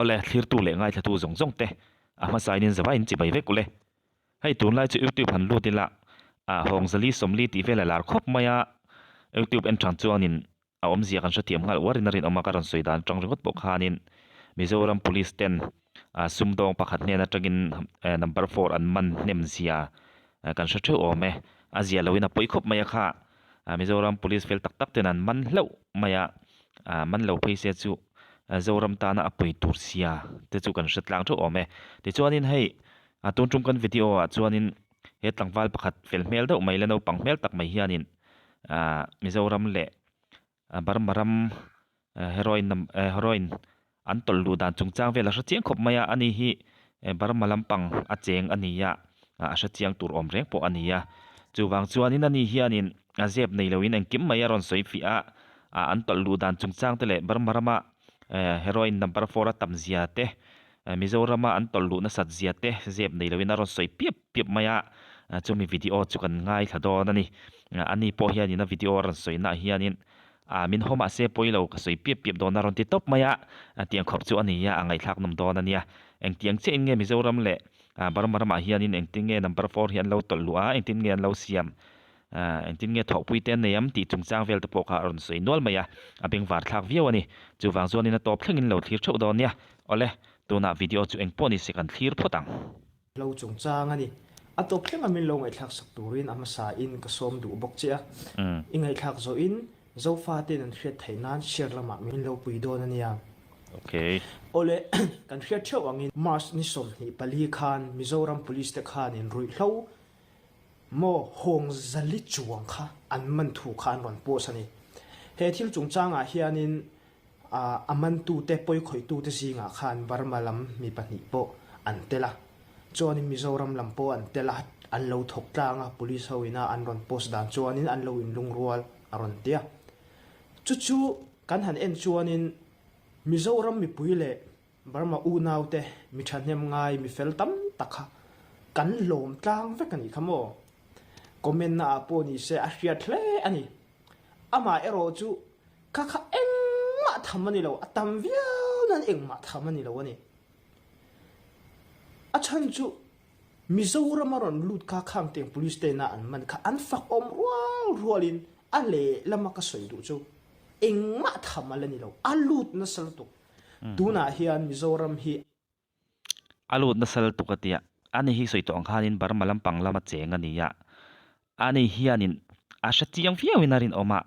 Awle, thlirtu leh ngaithlatu zawng zawng te a hmasain in zavaiin chibai vek ule. Hei tunlai chu YouTube han lut ila ah Hawngzali Sawmli tih vel a lar khawp mai a, YouTube en tang chuanin a awmzia kan hrethiam nghal uarin a rinawm a ka rawn sawi dan atang ringawt pawh khanin Mizoram Police ten ah sumdawng pakhat hnen atangin number four an man hnem zia kan hre theuh awm e. A zia loin a pawi khawp mai a kha Mizoram Police fel tak tak ten an man hlauh mai a, man lo phei se chu Zoram tana a pawi tur sia te chu kan hre tlang theuh awm e. Tichuanin hei tun tum kan video ah chuanin he tlangval pakhat fel hmel deuh mai la naupang hmel tak mai hianin Mizoram leh Burma ram heroin heroin an tawlh luh dan chungchang vel a hre chiang khawp mai a, ani hi Burma lampang a cheng a ni a, a hre chiang tur awm reng pawh a ni a. Chuvang chuanin ani hianin a zep nei loin engkim mai a rawn sawi fiah a, an tawlh luh dan chungchang te leh Burma rama heroin number four a tam zia te, Mizorama an tawlh luh nasat zia te zep nei loin a rawn sawi piap piap mai a, chumi video chu kan ngaithla dawn a ni. Ani pawh hianin a video a rawn sawi naah hianin ah min haw mahse pawi lo ka sawi piap piap dawn a rawn ti tawp mai a, tiang khawp chu a ni a, a ngaihthlak nawm dawn a nia. Engtiang chiah in nge Mizoram leh Burma ramah hianin engtin nge number four hi an lo tawlh luh a, engtin nge an lo siam, engtin nge thawhpui te an nei am tih chungchang vel te pawh kha a rawn sawi nual mai a, a bengvar thlak viau a ni. Chuvang chuanin a tawp thlengin lo thlir theuh dawn nia. Awle, tunah video chu engpawh ni se kan thlir phawt ang. Lo chungchang a ni. A tawp thleng a min lo ngaihthlak sak turin a hmasa in ka sawm duh bawk che a. I ngaihthlak zawh in Zofa ten an hriat theih nan share lamah min lo pui dawn a nia. Okay. Awle, kan hriat theuh angin March ni 24 khan Mizoram Police te khanin ruihhlo maw Hawngzali chuang kha an man thu kha an rawn post a ni. He thil chungchangah hianin A mantute, pawikhawitute zingah khan Burma lam mi pahnih pawh an tel a, chuanin Mizoram lam pawh an tel a, an lo thawk tlang a, police ho ina an rawn post dan chuanin an lo inlungrual a rawn ti a. Chu chu kan han en chuanin Mizoram mipui leh Burma unaute mi thahnem ngai, mi fel tam tak kha kan lawm tlang vek a nih kha maw? Comment na ah pawh ni se a hriat hle a ni. Amah erawh chu kha kha engmah tham a ni lo, a tam viau nan engmah tham a ni lo a ni. A chhan chu Mizoram a rawn lut kha khang tiang police te ina an man kha an fak awm rual rualin a lehlam a ka sawi duh chu engmah tham a la ni lo, a lut nasa lutuk. Tunah hian Mizoram hi. A lut nasa lutuk a tia, ani hi sawi tawh ang khanin Burma lampang lama cheng a ni a, ani hianin a hre chiang viauin a rinawm a,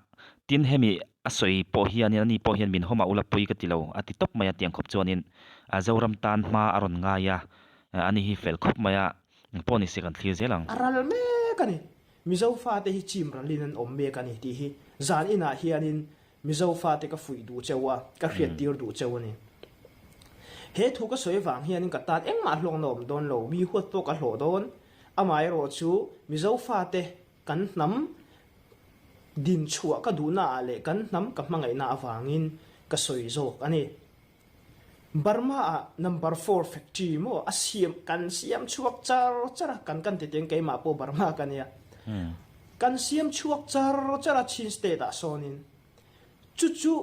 tin hemi a sawi pawh hianin ani pawh hian min hawmah ula pui ka ti lo a ti tawp mai a tiang khawp chuanin a Zoram tan hma a rawn ngai a, ani hi fel khawp mai a, engpawh ni se kan thlir zel ang. A ral mek a ni, Mizo fate hi chim ralin an awm mek a ni tih hi zan inah hianin Mizo fate ka fuih duh cheu a, ka hriattir duh cheu a ni. He thu ka sawi avang hianin ka tan engmah hlawkna awm dawn lo, mi huat pawh ka hlawh dawn. Amaherawh chu Mizo fate kan hnam dinchhuah ka duhna ah leh kan hnam ka hmangaihna avangin ka sawi zawk a ni. Burma ah number four factory maw a siam kan siam chhuak char char a, kan kan ti teng keimah pawh Burma ka nia. Kan siam chhuak char char a Chin state ah sawnin chu chu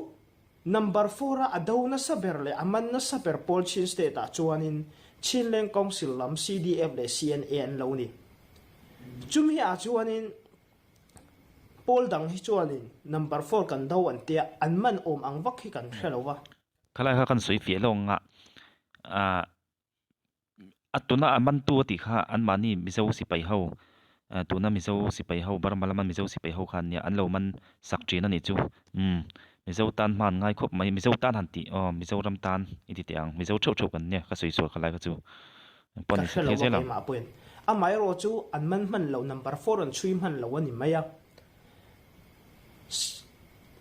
number four a a do nasa ber leh a man nasa ber pawl Chin state ah chuanin Chinleng Council lam CDF leh CNA an lo ni. Chumi ah chuanin Pawl dang hi chuanin number four kan do an tia, an man awm ang vak hi kan hre lo va. Khalai kha kan sawi fiah lo ang a, ah a tuna a mantu a tih kha anmahni Mizo sipai ho, tuna Mizo sipai ho Burma lama Mizo sipai ho kha an nia, an lo man sak thin a nih chu, umm Mizo tan hma an ngai khawp mai, Mizo tan han tih aw Mizoram tan i ti teh ang, Mizo theuh theuh kan nia ka sawi sual khalai kha chu. Ka hre lo a keimah pawhin. Amaherawh chu an man hman lo, number four an chhui hman lo a ni mai a.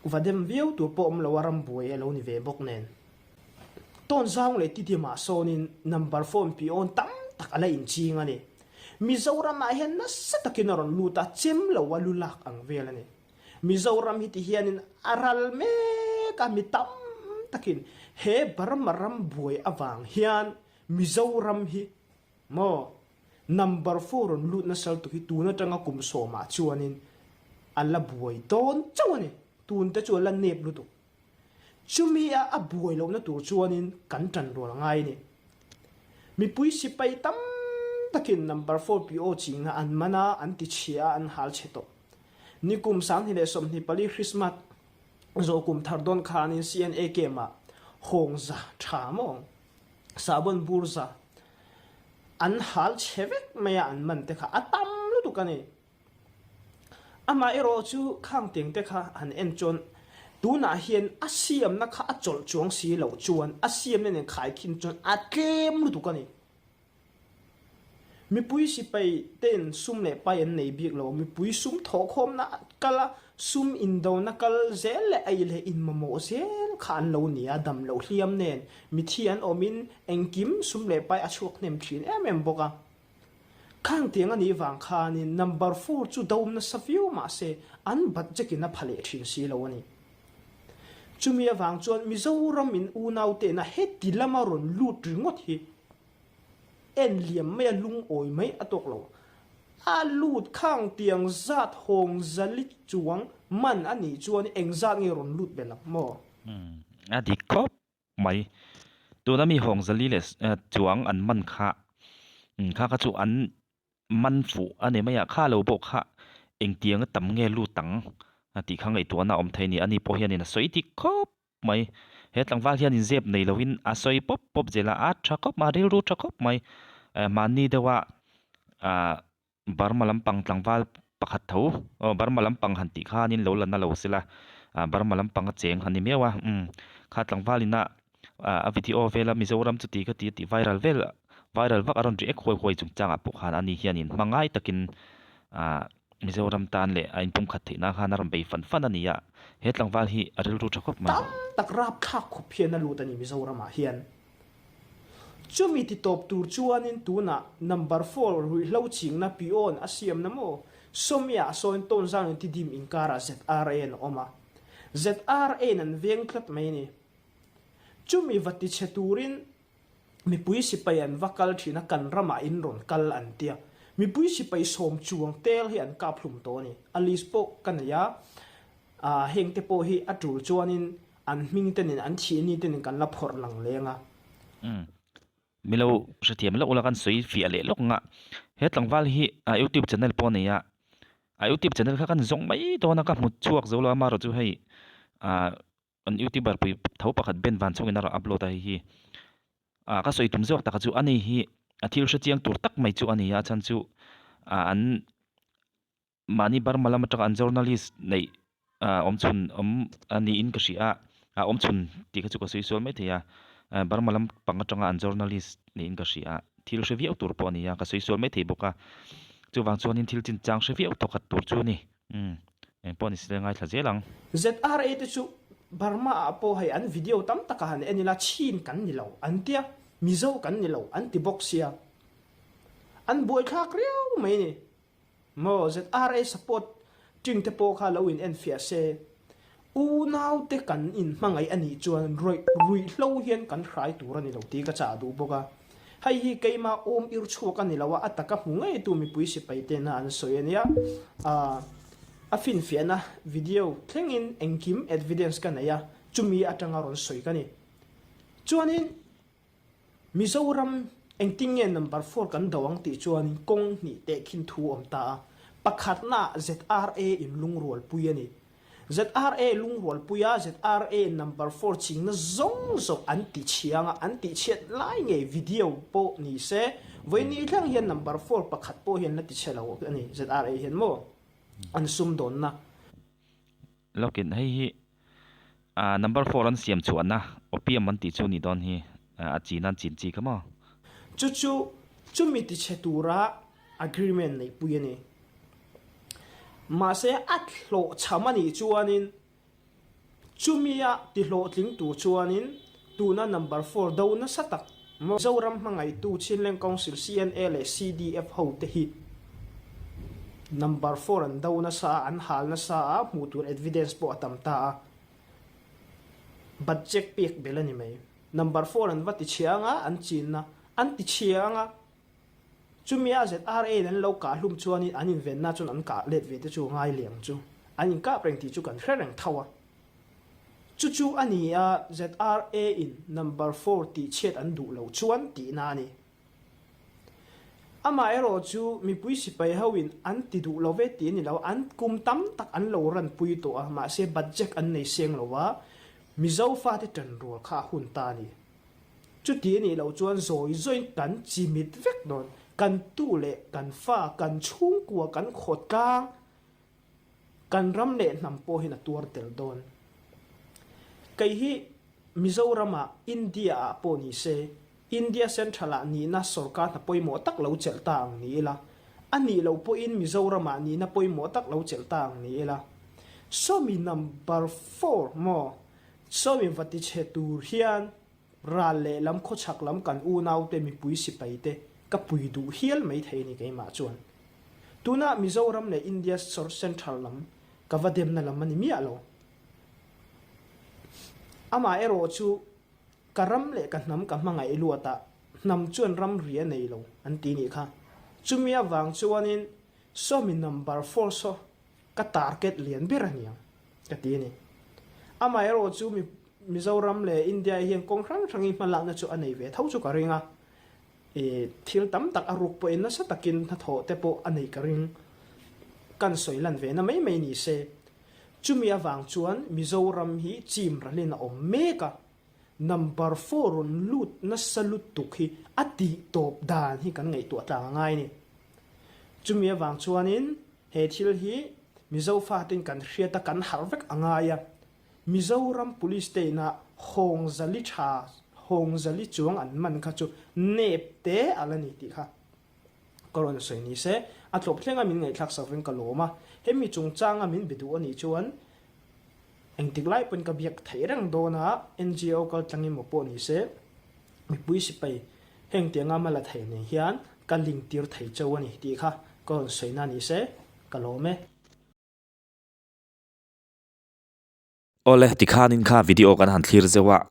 Va dem viau tur pawh awm lo a, ram buai a lo ni ve bawk nen. Tawn zang leh Titimah sawnin number four in pi awn tam tak a la inching a ni. Mizoramah hian nasa takin a rawn lut a, chem lo a lu lak ang vel a ni. Mizoram hi ti hianin a ral mek a, mi tam takin he Burma ram buai avang hian Mizoram hi maw number four rawn lut nasal tuk hi tun atanga kum sawmah chuanin a la buai dawn chauh a ni. Tun te chu a la nep lutuk. Chumi a a buai lohna tur chuanin kan ṭan rual ngai a ni. Mipui sipai tam takin number four PO chingna an man a, an ti chhia a, an hal chhe tawh. Nikum 2024 Christmas zawh kum thar dawn khanin CNA camp ah hawng za tha maw sahbawn bur za an hal chhe vek mai a an man te kha a tam lutuk a ni. Amah erawh chu khang teng te kha han en chuan tunah hian a siamna kha a chawlh chuang si loh chuan a siamna nen khaikhin chuan a tlem lutuk a ni. Mipui sipai ten sum leh pai an nei bik lo, mipui sum thawhkhawmna kal a, sum indona kal zel leh ei leh inmamawh zel kha an lo ni a, dam loh hliam nen mithi an awmin engkim sum leh pai a chhuak hnem thin em em bawk a. Khang tiang a nih vang khanin number four chu do nasa viau mahse an budget in a pha leh thin si lo a ni. Chumi avang chuan Mizoram in unau tehna heti lama rawn lut ringawt hi en liam mai a lungawi mai a tawk lo. A lut khang tiang zat hawng zali chuang man a nih chuan engzat nge rawn lut belh ang maw? A dik khawp mai. Tuna mi hawng zali leh chuang an man kha kha kha chu an man fuh a ni mai a, kha lo pawh kha engtianga tam nge lut ang tih kha ngaihtuahna a awm thei a ni. Ani pawh hianin a sawi dik khawp mai. He tlangval hianin zep nei loin a sawi pawp pawp zel a, a tha khawp mai, a rilru tha khawp mai. Mahni deuha ah Burma lampang tlangval pakhat tho aw Burma lampang han tih khanin lo la na lo sela ah Burma lampang a cheng han ni miau a umm kha tlangval ina ah a video vela Mizoram chu ti kha ti a tih viral vel viral vak a rawn react huai huai chungchangah pawh khan ani hianin hma ngai takin ah Mizoram tan leh a inpumkhat theih nan khan a rawn bei fan fan a ni a he tlangval hi a rilru tha khawp mai. Tam tak rapthlak khawp hian a lut a ni Mizoramah hian. Chumi ti tawp tur chuanin tunah number four ruihhlo chingna peon a siamna maw? Sawmia sawn tawnzang in tidim inkarah ZRA an awm a. ZRA in an veng tlat mai a ni. Chumi va tichhe turin mipui sipai an va kal thin a, kan ramah in rawn kal an tia. Mipui sipai sawm chuang tel hi an kap hlum tawh a ni. A list pawh ka nei a, hengte pawh hi a tul chuanin An hming te nen, an thih ni te nen kan la phawrh lang leng a. Umm. Milo hrethiam loh ula kan sawi fiah leh lawk nga. He tlangval hi a youtube channel pawh a nei a. A youtube channel kha kan zawng mai dawn a, ka hmu chhuak zo lo a, amaherawh chu hei ah an youtuber pui tho pakhat Ben Van chungin a rawn upload a hei hi. Ah ka sawi tum zawk taka chu ani hi a thil hrechiang tur tak mai chu a ni a, a chhan chu ah an Mahni Burma lam atanga an journalist neih ah awm chhun awm a niin ka hria a, ah awm chhun tih kha chu ka sawi sual mai thei a, ah Burma lam pang atanga an journalist niin ka hria a, thil hre viau tur pawh a ni a, ka sawi sual mai thei bawk a, chuvang chuanin thil chinchang hre viau tawkhat tur chu a ni, umm engpawh ni se ngaithla zel ang. ZRA te chu Burma ah pawh hei an video tam tak ah han en ila Chin kan ni lo an tia, Mizo kan ni lo an ti bawk sia, an buaithlak riau mai a ni. Maw ZRA support ting te pawh kha lo in en fiah se. Unau te kan in hmangaih a nih chuan ruih ruihhlo hian kan hrai tur a ni lo tih ka chah duh bawk a. Hei hi keima awm ir chhuak a ni lo a, a taka hmu ngei tu mipui sipai te na an sawi a nia. A finfiahna video thlengin engkim edvidence ka nei a, chumi atanga rawn sawi ka ni. Chuanin. Mizoram engtin nge number four kan do ang tih chuan kawng hnih tehkhin thu awm ta a, pakhatna ah ZRA in lungrualpui a ni. ZRA lungrualpui a ZRA in number four chingna zawng zawng an ti chhiang a, an tih chhiat lai ngei video pawh ni se, vawiin thleng hian number four pakhat pawh hian la ti chhe lo a ni ZRA hian maw an sumdawnna. Lawkin hei hi ah number four an siam chhuahna opium an tih chu nih dawn hi a chin a an chin chi kha maw. Chu chu chumi tichhe tura agreement neihpui a ni. Mahse a hlawhchham a nih chuanin chumia tihlawhtling tur chuanin tuna number four do nasa tak Mizoram hmangaihtu Chinleng Council CNA leh CDF ho te hi number four an do nasa a, an hal nasa a, hmuh tur evidence pawh a tam ta a, budget pek belh a ni mai. Number four an va ti chhia anga an chinna an ti chhia anga chumi a ZRA in an lo kah hlum chuanin an invenna chuan an kah let ve te chu a ngai leh ang chu. An inkap reng tih chu kan hre reng tho a. Chu chu a ni a, ZRA in number four tihchhiat an duh loh chuan tihna a ni. Amaherawh chu mipui sipai ho in an ti duh lo ve tih a ni lo, an kum tam tak an lo ranpui tawh a, mahse budget an nei seng lo a, Mizo fate ṭanrual kha a hun ta a ni. Chuti a nih loh chuan zawi zawiin kan chimit vek dawn, kan tu leh kan fa, kan chhungkua, kan khawtlang, kan ram leh hnam pawh hian a tuar tel dawn. Kei hi Mizoramah, India-ah pawh ni se, India Central-ah nihna sorkar hna pawimawh tak lo chelh ta ang ni ila, a nih loh pawhin Mizoramah nihna pawimawh tak lo chelh ta ang ni ila. Sawmi number four maw? Sawmi va tichhe tur hian ral lehlam khawchhak lam kan unaute mipui sipaite ka pui duh hial mai thei a ni keimah chuan. Tunah Mizoram leh India Central lam ka va demna lam a ni miah lo. Amah erawh chu Ka ram leh ka hnam ka hmangaih luat a, hnam chuan ramri a nei lo an ti nih kha. Chumi avang chuanin sawmi number four saw ka target lian ber a niang ka ti a ni. Amaherawh chu Mizoram leh India hian kawng hrang hrangin hmalakna chu a nei ve tho chu ka ring a, i thil tam tak a ruk pawhin nasa takin hnathawh te pawh a neih ka ring. Kan sawi lan ve na mai mai ni se. Chumi avang chuan Mizoram hi chim ralin a awm mek a. Number four rawn lut nasa lutuk hi a tih tawp dan hi kan ngaihtuah tlang a ngai a ni. Chumi avang chuanin he thil hi Mizo faten kan hriat a kan harh vek a ngai a. Mizoram Police te ina Hawngzali tha Hawngzali chuang an man kha chu nep te a la ni tih kha ka rawn sawi ni se. A tlawp thleng a min ngaihthlak sak veng ka lawm a. Hemi chungchanga min be duh a nih chuan Engtik lai pawhin ka biak theih reng dawn a, NGO kal tlang emaw pawh ni se, mipui sipai heng tianga hma la thei nen hian ka link tir thei cheu a ni tih kha ka rawn sawi na ni se, ka lawm e. Awle, tikhanin kha video kan han thlir zeuh a,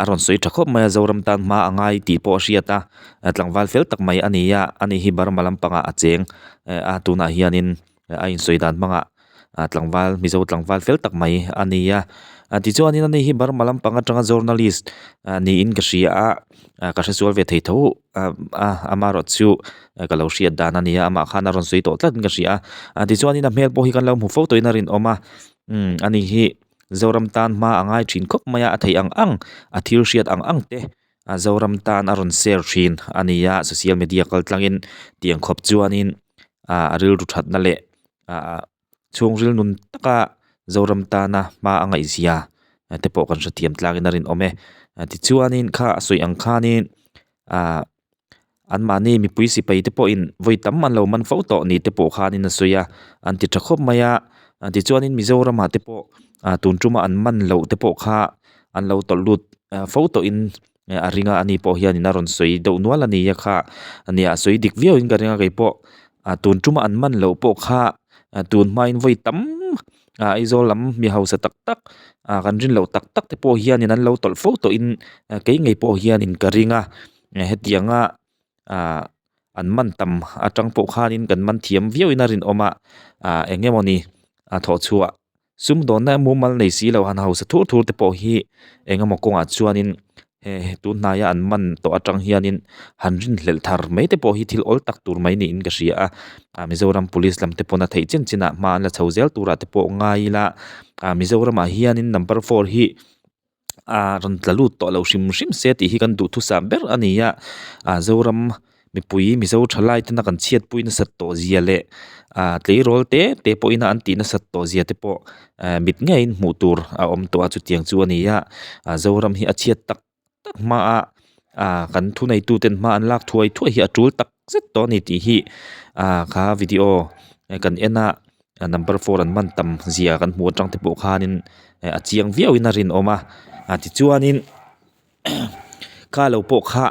a rawn sawi tha khawp mai a, Zoram tan hma a ngai tih pawh a hriat a, tlangval fel tak mai a ni a, ani hi Burma lampangah a cheng a, tunah hianin a insawi dan hmangah tlangval Mizo tlangval fel tak mai a ni a, tichuanin ani hi Burma lampang atanga journalist niin ka hria a, ka hresual ve thei tho a amaherawh chu ka lo hriat dan a ni a, amah khan a rawn sawi tawh tlatin ka hria a, tichuanin a hmel pawh hi kan lo hmu fo tawhin a rinawm a, ani hi Zoram tan hma a ngai thin khawp mai a, a theih ang ang a thil hriat ang ang te a Zoram tan a rawn share thin a ni a, social media kal tlangin tiang khawp chuanin ah a rilru thatna leh ah chhungril nun taka Zoram tana hma a ngaihzia te pawh kan hrethiam tlangin a rinawm e tichuanin kha a sawi ang khanin ah. Anmahni mipui sipai te pawhin vawi tam an lo man fo tawh ni te pawh khanin a sawi a, an ti tha khawp mai a. Tichuanin Mizoramah te pawh tun tuma an man loh te pawh kha an lo tawlh lut fo tawhin a ring a, ani pawh hianin a rawn sawi deuh nual a ni a kha. Nia a sawi dik viauin ka ring a kei pawh tun tuma an man loh pawh kha tun hmain vawi tam Aizawl lam mi hausa tak tak kan rin loh tak tak te pawh hianin an lo tawlh fo tawhin kei ngei pawh hianin ka ring a. Hetianga ah an man tam atang pawh khanin kan man thiam viauin a rinawm a ah eng emawni a thawh chhuah sumdawnna mumal nei si lo han hausa thur thur te pawh hi eng emaw kawngah chuanin he tun hnaia an man tawh atang hianin han rinhlelh thar mai te pawh hi thil awl tak tur mai niin ka hria a ah Mizoram police lam te pawn a theih chin chinah hma an la chho zel turah te pawh ngai ila ah Mizoramah hianin number four hi. ah rawn tla lut tawh lo hrim hrim se tih hi kan duhthusam ber a ni a ah Zoram mipui Mizo thalai tena kan chhiatpui nasat tawh zia leh ah tleirawl te te pawhin a an tih nasat tawh zia te pawh eh mit ngeiin hmuh tur a awm tawh a chutiang chu a ni a ah Zoram hi a chhiat tak tak hmaah ah kan thuneituten hma an lak thuai thuai hi a tul tak zet tawh a ni tih hi ah kha video kan en a number four an man tam zia kan hmuh atang te pawh khanin a chiang viau in a rinawm a ah tichuanin kha lo pawh kha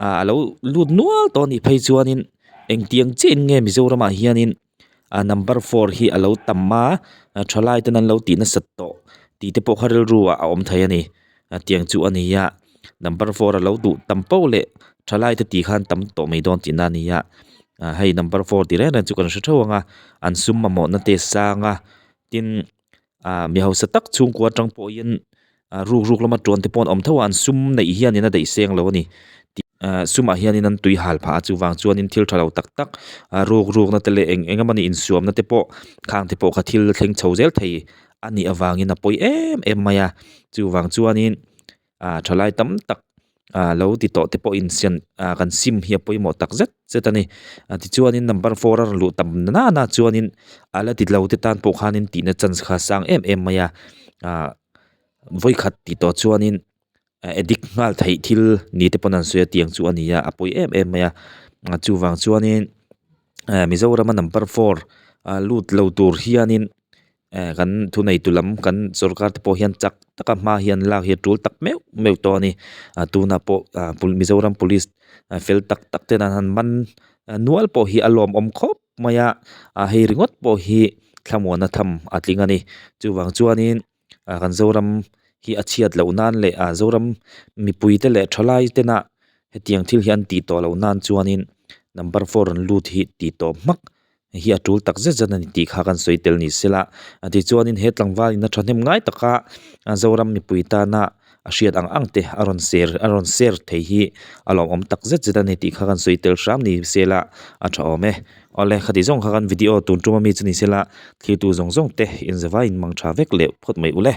ah a lo lut nual tawh a nih phei chuanin engtiang chiah in nge Mizoram ah hianin a number four hi a lo tam a thalai ten an lo tih nasat tawh tih te pawh kha rilru ah a awm thei a ni tiang chu a ni a number four a lo duh tam poh leh thalai te tih khan tam tawh mai dawn tihna a ni a hei number four tih reng reng chu kan hre theuh ang a an sum mamawhna te a sang a tin. Ah mi hausa tak chhungkua atang pawhin ah ruk ruk lama tuan te pawh an awm tho a an sum neih hianin a daih seng lo a ni tih ah sumah hianin an tui hal phah a chuvang chuanin thil tha lo tak tak ah ruk rukna te leh eng eng emawni insuamna te pawh khang te pawh kha thil thleng chho zel thei a nih avangin a pawi em em mai a chuvang chuanin ah thalai tam tak ah lo ti tawh te pawh in siam ah kan sim hi a pawimawh tak zet zet a ni ah tichuanin number four a rawn luh tam nana chuanin a la ti lo te tan pawh khanin tihna chance kha a sang em em mai a ah vawikhat tih tawh chuanin addict nghal theih thil ni te pawn an sawi a tiang chu a ni a a pawi em em mai a chuvang chuanin eh Mizoram a number four ah lut lo tur hianin eh kan thuneitu lam kan sorkar te pawh hian chak taka hma hian lak hi a tul tak meuh meuh tawh a ni ah tunah pawh ah Mizoram police fel tak tak ten an han man nual pawh hi a lawmawm khawp mai a ah hei ringawt pawh hi thlamuanna tham a tling a ni chuvang chuanin ah kan Zoram hi a chhiat loh nan leh ah Zoram mipui te leh thalai tena hetiang thil hi an tih tawh loh nan chuanin number four an lut hi tih tawp hmak hi a tul tak zet zet a ni tih kha kan sawi tel ni sela tichuanin he tlangval in a thahnem ngai taka Zoram mipui tana a hriat ang ang te a rawn ser a rawn share thei hi a lawmawm tak zet zet a ni tih kha kan sawi tel hram ni sela a tha awm e. Awle khati zawng kha kan video tun tum ami chu ni sela thlir tu zawng zawng te inzavaiin mang tha vek leh phawt mai ule.